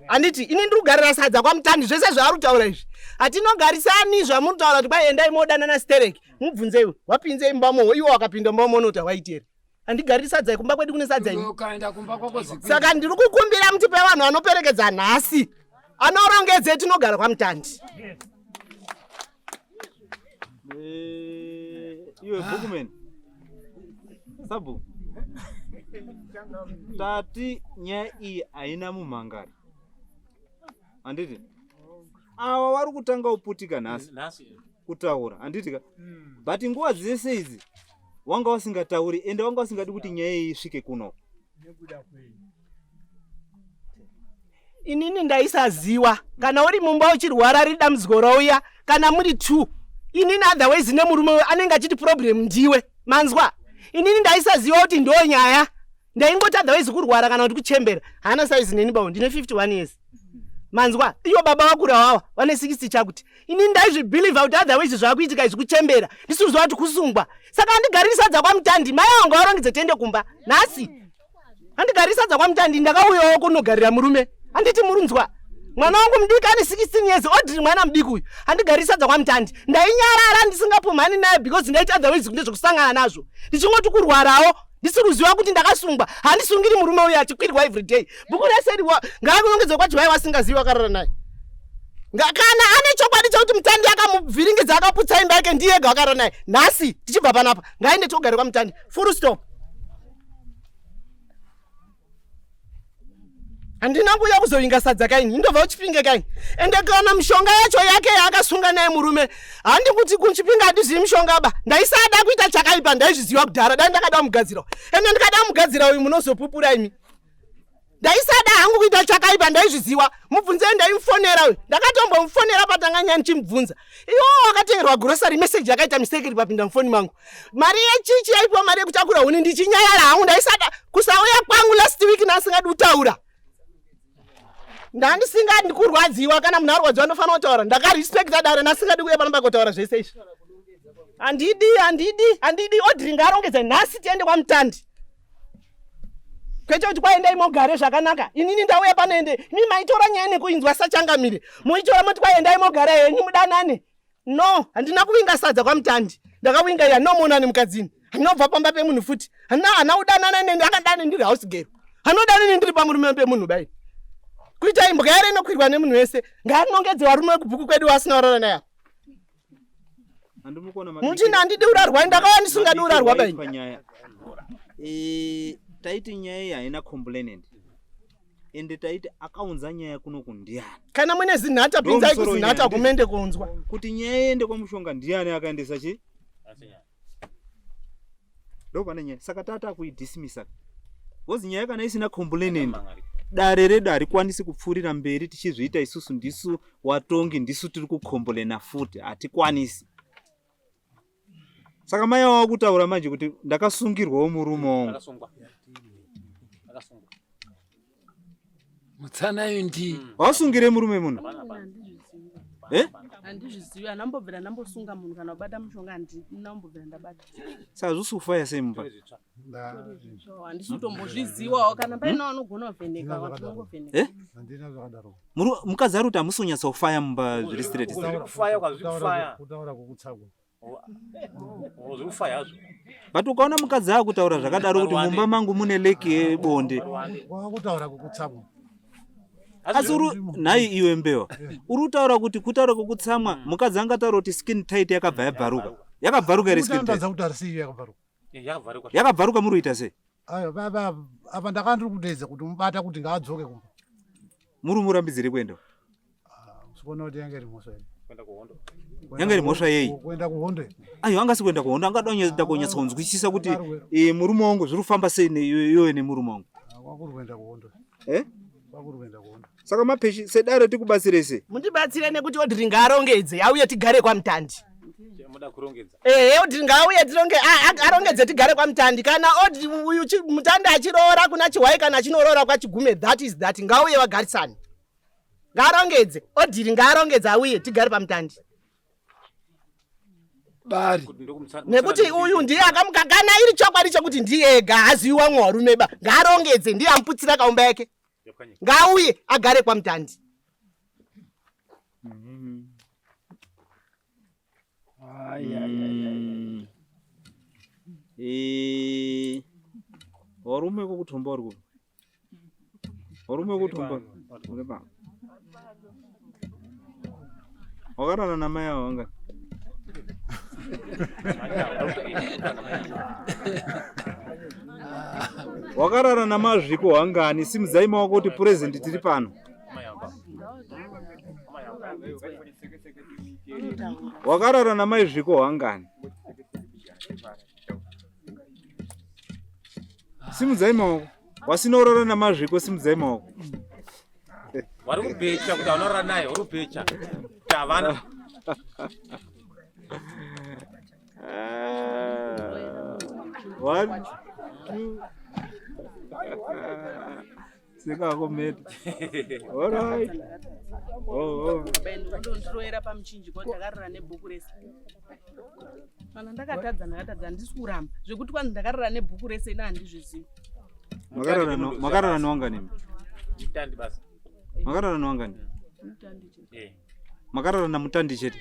Handiti ini ndiri kugarira sadza kwaMutandi zvese zvaari kutaura izvi. Hatinogarisani zvamuri kutaura kuti kwai endai modanana stereki. Mubvunze iwe, wapinzei mumba mowo iwe wakapinda mumba mowo unoti hawaiti here? Handigariri sadza kumba kwedu kune sadza ini. Ukaenda kumba kwako zikwi. Saka ndiri kukumbira mutipe vanhu vanoperekedza nhasi. Anorongedze tinogara kwaMutandi. Eh, iwe bookman. Sabu. Tati nyaya iyi haina mumhangari. Handiti? Ava vari kutanga kuputika nhasi. Kutaura, handiti ka? But nguva dzese idzi wanga wasingatauri ende wanga wasingadi kuti nyaya iyi isvike kuno. Inini ndaisaziwa kana uri mumba uchirwara riri dambudziko rauya kana muri two inini otherwise nemurume uyu anenge achiti problem ndiwe manzwa inini ndaisaziwa kuti ndo nyaya ndaingoti otherwise kurwara kana kuti kuchembera haana size neni bawo ndine 51 years manzwa iyo baba vakura wawa vane 60 chakuti inini ndaizvibhilivha kuti otherwise zvakuitika izvi kuchembera ndisiuziva kuti kusungwa saka andigariri sadza kwaMutandi mai vangu varongedze tiende kumba nhasi andigariri sadza kwaMutandi ndakauyawo kunogarira murume handiti murunzwa mwana wangu mudiki ane 16 years odiri mwana mudiki uyu andigariri sadza kwaMutandi ndainyarara ndisingapumhani naye because ndaiti otherwise kune zvekusangana nazvo ndichingoti kurwarawo ndisiri kuziva kuti ndakasungwa handisungiri murume uyu achikwirwa everyday bhuku rese riwa ngaakunongedze kwaJiwai wasingazivi wakarara naye kana ane chokwadi chekuti Mutandi akamuvhiringidza akaputsa imba yake ndiye ega wakarara naye nhasi tichibva panapa ngaende togare kwaMutandi full stop. Handina kuuya kuzovinga sadza kaini indobva kuChipinge kaini ende kana mishonga yacho yake yaakasunga naye murume handi kuti kuChipinge handizivi mishonga ba ndaisada kuita chakaipa ndaizviziva kudhara dai ndakada mugadzira ende ndikada mugadzira uyu munozopupura imi ndaisada hangu kuita chakaipa ndaizviziva mubvunzei ndaimufonera uyu ndakatombomufonera patanga nyaya ndichimubvunza iwo wakatengerwa grocery message yakaita mistake iri papinda mufoni mangu mari yechichi yaipiwa mari yekutakura huni ndichinyayara hangu ndaisada kusauya kwangu last week ndasingadi kutaura ndandisingadi kurwadziwa kana munhu arwadziwa ndofanira kutaura ndakarespecta dare ndasingadi kuuya pano pakutaura zvese izvi. Handidi, handidi, handidi. Audrey ngaarongedze nhasi tiende kwaMutandi. Kwete kuti kwaendai mogare zvakanaka. Inini ndauya pano ende imi maitora nyaya nekuinzwa sachangamire. Moitora moti kwaendai mogara henyu mudanane. No, handina kuvinga sadza kwaMutandi. Ndakavinga iya no muonani mukadzini. Handinobva pamba pemunhu futi. Handina hana kudanana neni akadane ndiri house girl. Hanodane neni ndiri pamurume pemunhu bai. Kuita imbwa yare inokwirwa nemunhu wese. Ngaanongedze varume vekubhuku kwedu vasina kurara naye. Muchini handidi urarwa ndakauya ndisingadi urarwa bai. Panyaya. Eh, taiti nyaya iyi haina complainant. Ende taiti akaunza nyaya kuno kundiani? Kana mune zinhata pinzai kuzinhata kumende kunzwa. Kuti nyaya iende kwamushonga ndiani akaendesa chi? Ndo pane nyaya. Saka tata kuidismissa. Because nyaya kana isina complainant dare redu harikwanisi kupfuurira mberi tichizviita isusu ndisu watongi ndisu tiri kucomplaina futi hatikwanisi. Saka mai avo vakutaura manje kuti ndakasungirwawo murume wangu. Akasungwa. Akasungwa. Mutsana iyo ndi Wasungire murume munhu? Eh? Handizvizivi, handambobvira ndambosunga munhu kana kubata mushonga handina kumbobvira ndabata. Saka zvosufaya sei mumba? Handisi kutombozvizivawo kana paine vanogona kuvheneka vatinongovheneka. Eh? Handina zvakadaro. Mukadzi ari kuti hamusi kunyatsofaya mumba zviri straight. Zviri kufaya ukazvi kufaya. Kutaura kwokutsagwa. Zviri kufaya hazvo. But ukaona mukadzi akutaura zvakadaro kuti mumba mangu mune leki yebonde. Kwakutaura kwokutsagwa. Asi uri nhai iwe mbewa. Uri kutaura kuti kutaura kwokutsamwa mukadzi angataura kuti skin tight yakabva yabvaruka. Yakabvaruka here skin tight? Kutandadza kuti harisi iyo yakabvaruka. Yakabvaruka. Yakabvaruka muri kuita sei? Ayo baba apa ndakandiri kudeedza kuti mubata kuti ngaadzoke kumba. Muri murambidzire kuenda. Usikuona kuti yange iri mhosva here? Kuenda kuhondo. Yange iri mhosva yei? Kuenda kuhondo. Ayo angasi kuenda kuhondo angada kunyatsa kunyatsonzwisisa kuti eh, murume wangu zviri kufamba sei iwe nemurume wangu. Kwakuri kuenda kuhondo. Eh? Kwakuri kuenda kuhondo. Saka mapeshi sedare tikubatsire sei? Mundibatsire nekuti Audrey ngaarongedze auye tigare kwaMutandi. Muda kurongedza. Ehe, Audrey ngaauye tironge arongedze tigare kwaMutandi. Kana Audrey uyu Mutandi achiroora kuna Chihwai kana achinoroora kwaChigume that is that ngauye vagarisane. Ngaarongedze, Audrey ngaarongedze auye tigare paMutandi. Bari. Nekuti uyu ndiye akamuka kana iri chokwadi chekuti ndiye ega haazivi wamwe warume ba. Ngaarongedze ndiye amuputsira kaumba yake. Ngauye agare kwaMutandi. Eh, varume vokutomba vari kupi? Varume vokutomba vari pa. Wakarara namai avo vangani? Wakarara namazviko hangani? Simudzai maoko kuti present tiri pano. Wakarara namai zviko hangani? Simudzai maoko. Wasina kurara namazviko simudzai maoko. Wari kubecha kuti anorara naye, uri kubecha. Kuti havana. One, two. Seka kometa. All right. Oh, oh. Ndondiroera pamuchinjiko ndakarara nebhuku rese. Kana ndakatadza ndakatadza handisi kuramba. Zvekuti kwanzi ndakarara nebhuku rese ini handizvizivi. Makarara newangani? Mutandi basa. Makarara newangani? Mutandi chete. Eh. Makarara namutandi chete.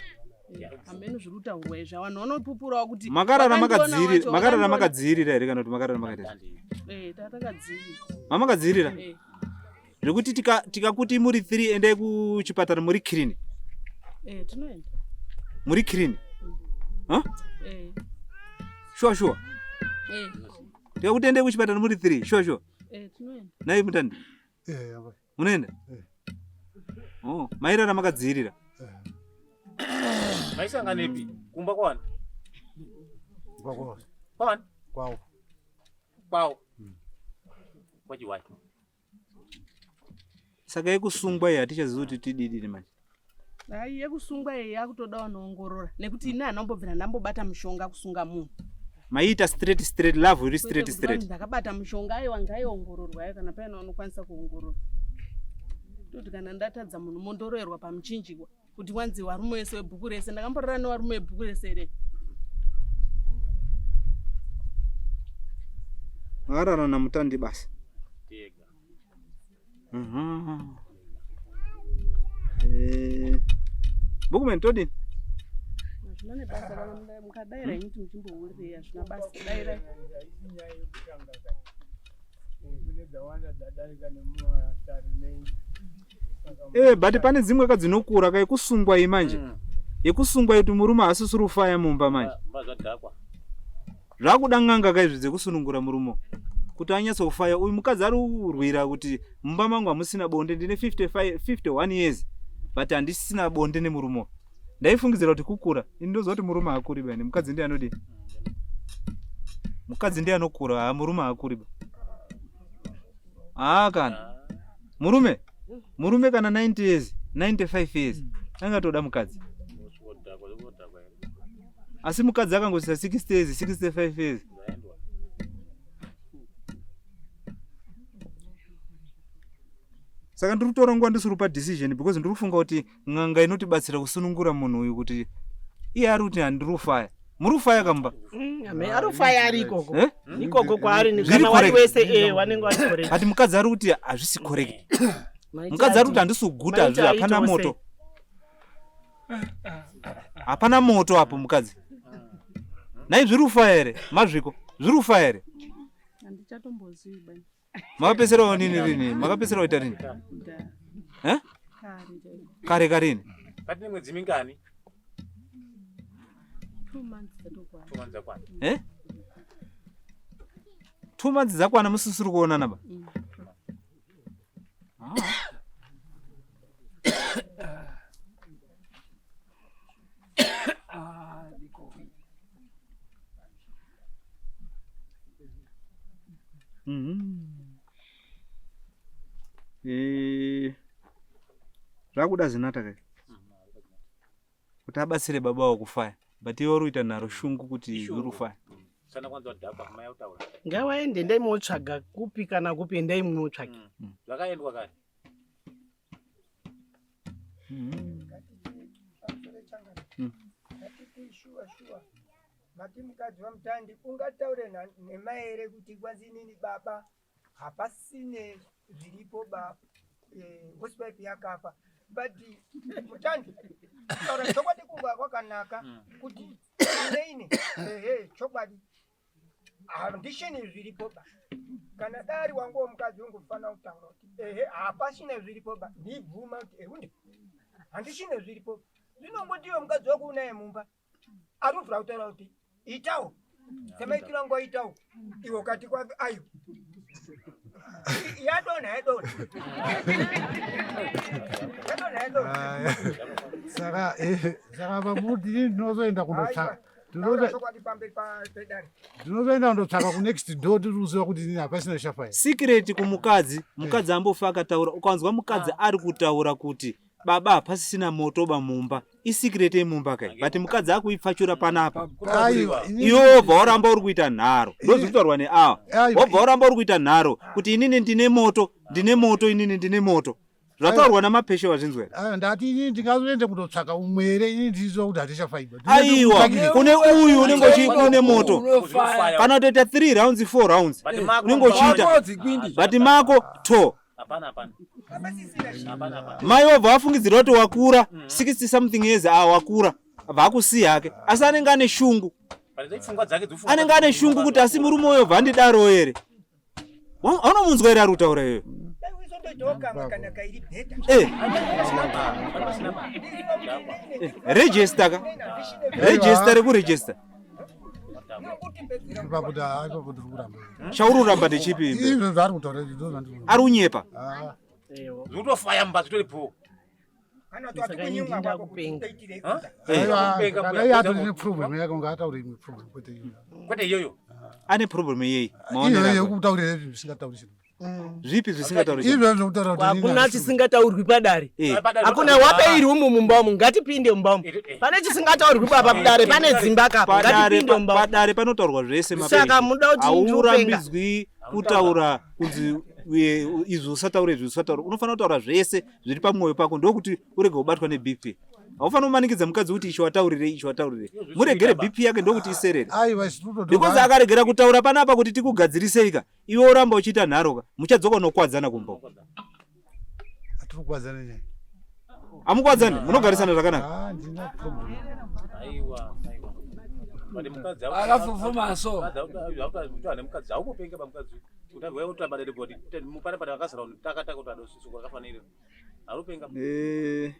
Hameno zviri kutaurwa izvi. Vanhu vanopupurawo kuti Makarara vakandiona makadziirira, wacho, makarara vakandiona- makadziirira here kana kuti makarara makaita? Eh, takadziirira. Mamakadziirira? Eh. Zvekuti tikakuti muri 3 endai kuchipatara muri clean. Eh, tinoenda. Muri clean. Huh? Eh. Sure sure. Eh. Tikakuti endai kuchipatara muri 3, sure sure. Eh, tinoenda. Nai mutandi. Eh, amai. Munoenda? Eh. Oh, mairara makadziirira. Maisanganepi? Kumba kwani? Kumba kwao. Kwani? Kwao. Kwao. Kwachiwai. Saka yekusungwa iyi hatichazivi kuti tididini manje. Hai yekusungwa iyi yakutoda vanoongorora nekuti ini handambobvira ndambobata mushonga kusunga munhu. Maiita straight straight love iri straight Kwete kuti straight. vanzi ndakabata mushonga aiwa ngaiongororwa ayo kana paine vanokwanisa kuongorora. Toti kana ndatadza munhu mondoroerwa pamuchinjikwa kuti wanzi varume wese webhuku rese ndakamborara nevarume webhuku rese here? Makarara namutandi basi. Tega. Eh, Bookman todini? Hazvina nebasa kana mukadaira henyu kuti muchimbohurirei hazvina basa dairai. Haisi nyaya yekutanga ka. Kune dzawanda dzadarika nemumatare menyu. Eh, but pane dzimwe ka dzinokura ka yekusungwa iyi manje. Yekusungwa iyi kuti murume haasisiri kufaya mumba manje. Mba zvadhakwa. Zvakuda n'anga ka izvi dzekusunungura murume kuti anyatsofaya. Uyu mukadzi ari kurwira kuti mumba mangu hamusina bonde ndine 55 51 years but handisina bonde nemurume. Ndaifungidzira kuti kukura. Ini ndoziva kuti murume haakuri bani. Mukadzi ndiye anodii? Mukadzi ndiye anokura, ha murume haakuri ba. Haa kana. Murume murume kana 90 years 95 years angatoda mukadzi Zvodhakwa zvodhakwa here. asi mukadzi akangosvika 60 years 65 years Zvaendwa. saka ndiri kutora nguva ndisiri kupa decision because ndiri kufunga kuti n'anga inotibatsira kusunungura munhu uyu kuti iye ari kuti handiri kufaya muri kufaya kamba Ari kufaya ari ikoko. Eh? Ikoko kwaari ni Zviri kana wari correct. wese eh wanenge wari correct. but mukadzi ari kuti hazvisi correct mukadzi ari kuti handisi kuguta Maita hazvi hapana aitawo moto hapana moto apo mukadzi nhai zviri kufaya here mazviko zviri kufaya here Handichatombozivi bani. makapeserawo nini rini makapeserawo ita rini Kudhaya. Eh? Kare chaiko. kare karini Patine mwedzi mingani? 2 months dzatokwana. 2 months dzakwana. Eh? 2 months dzakwana musisiri kuonana ba Mhm. Eh, zvakuda zinata kai kuti abatsire baba wako kufaya but iwe uri kuita nharo shungu kuti Ishungu. uri kufaya Sana kwanza wadhakwa mai utaura. Ngawaende endai munotsvaga kupi kana kupi endai munotsvage. Zvakaendwa kare. Ngatiti shuwa shuwa mati mukadzi wamutandi ungataure nemai here kuti kwanzi inini baba hapasine zviripo ba hosepipe yakafa but mutandi kutaura chokwadi kunga kwakanaka kuti ineine ehe chokwadi handishini zviripo ba kana dari wanguwo mukadzi ungofanira kutaura kuti ehe hapasina zviripo ba ndibvuma kuti ehunde handishine zviripo zvinongotiwe mukadzi wako unaye mumba ari kuvhura kutaura kuti itawo semaitiro angu aitawo iwe ukati kwake ayo yadonha yadonha yadonha yadonha Saka saka pamuti ini ndinozoenda kundotsvaka Taura chokwadi pamberi pedare ndinozoenda kundotsvaka kunext door tiri kuziva kuti inini hapasina chafaya. Secret kumukadzi mukadzi ambofa akataura ukanzwa mukadzi ari kutaura kuti baba hapasisina moto ba mumba isecret yemumba kai but mukadzi akuipfachura panapa Aiwa, inini- iwe wobva waramba uri kuita nharo ndozviri kutaurwa neawa Aiwa, wobva waramba uri kuita nharo kuti inini ndine moto ndine moto inini ndine moto zvataurwa namapeshe wazvinzwa here Aiwa, ndati inini ndingazoende kundotsvaka umwe here inini ndichiziva kuti hatichafaiba. aiwa kune uyu unenge uchi une moto Unofaya. kana kutoita 3 rounds 4 rounds But mako unenge uchiita Wako dzikwindi. but mako to Hapana hapana. Hapana hapana. mai wobva wafungidzira kuti wakura 60 something years a wakura abva akusiya hake asi anenge ane shungu But pfungwa dzake dzofunga. anenge ane shungu kuti asi murume uyo bva andidaro here Aunomunzwa here ari kutaura iyoyo dai uizondoitawo kamwe kana kairi bheta Eh, register ka register rekuregister Ipapo ipapo ndiri kuramba. chauri kuramba ndechipi imbe Izvo zvaari kutaura izvi ndozvandiri kuramba. ari unyepa Ah. Zvekutofaya mumba zvitori bho. kana Saka kuti ini kunyimwa kwako ndindakupenga. kuitirei Huh? Aiwa, Kupenga kana kuya, iye atori kuita neproblem yake ungaataure imwe problem kwete iyoyo. Kwete iyoyo. ane problem yei maonero Iyoyo ako. yekutaurira izvi zvisingatauri chinhu. zvipi zvisingatauri Izvo zvekutaura kuti inini Hakuna handisi- chisingataurwi padare. Eh, Hakuna wapeiri umu mumba umu ngatipinde mumba umu. Pane chisingataurwi papa padare pane dzimba kapa padare ngatipinde mumba umu. padare panotaurwa zvese Saka muda kuti ndinopenga. haurambidzwi kutaura kunzi Izvi usataure, izvi usataure. Unofanira kutaura zvese zviri pamwoyo pako ndokuti urege kubatwa neBP. Haufaniri kumanikidza mukadzi kuti ichi wataurirei, ichi wataurirei. Muregere BP yake ndokuti iserere. Aiwa, isu tinototora- Because akaregera kutaura panapa kuti tikugadzirisei ka, iwe woramba uchiita nharo ka, muchadzoka unokwadzana kumba uko. Hatiri kukwadzana nyaya. Hamukwadzani, munogarisana zvakanaka. Ah, ndina problem. Aiwa, aiwa. But mukadzi Akafufuma so. Mukadzi haupopenga pamukadzi. Utabva utamba dede body. Mupane pane vakazara takataka kuti adosisuka akafanira. Arupenga. Eh.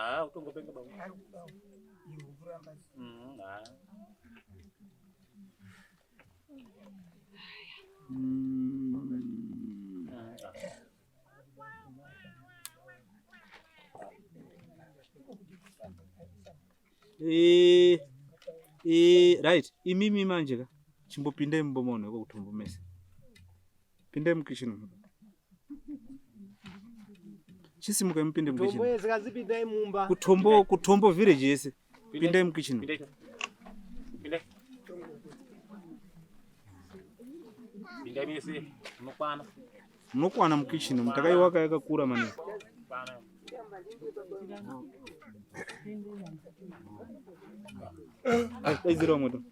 Ah, utongopenga baba. Ah. Eh, eh, right imimi manje ka chimbopindai mumba maona iko kutombo mese pindai mukitchen umu. Chisimukai mupinde mukitchen. Tombo yese kazipindai mumba. Kutombo, kutombo village yese pindai mukitchen umu. Pindai. Pindai. Pindai mese munokwana. Munokwana mukitchen umu takaiwaka yakakura maningi. Kwana. Daidzira vamwe tu.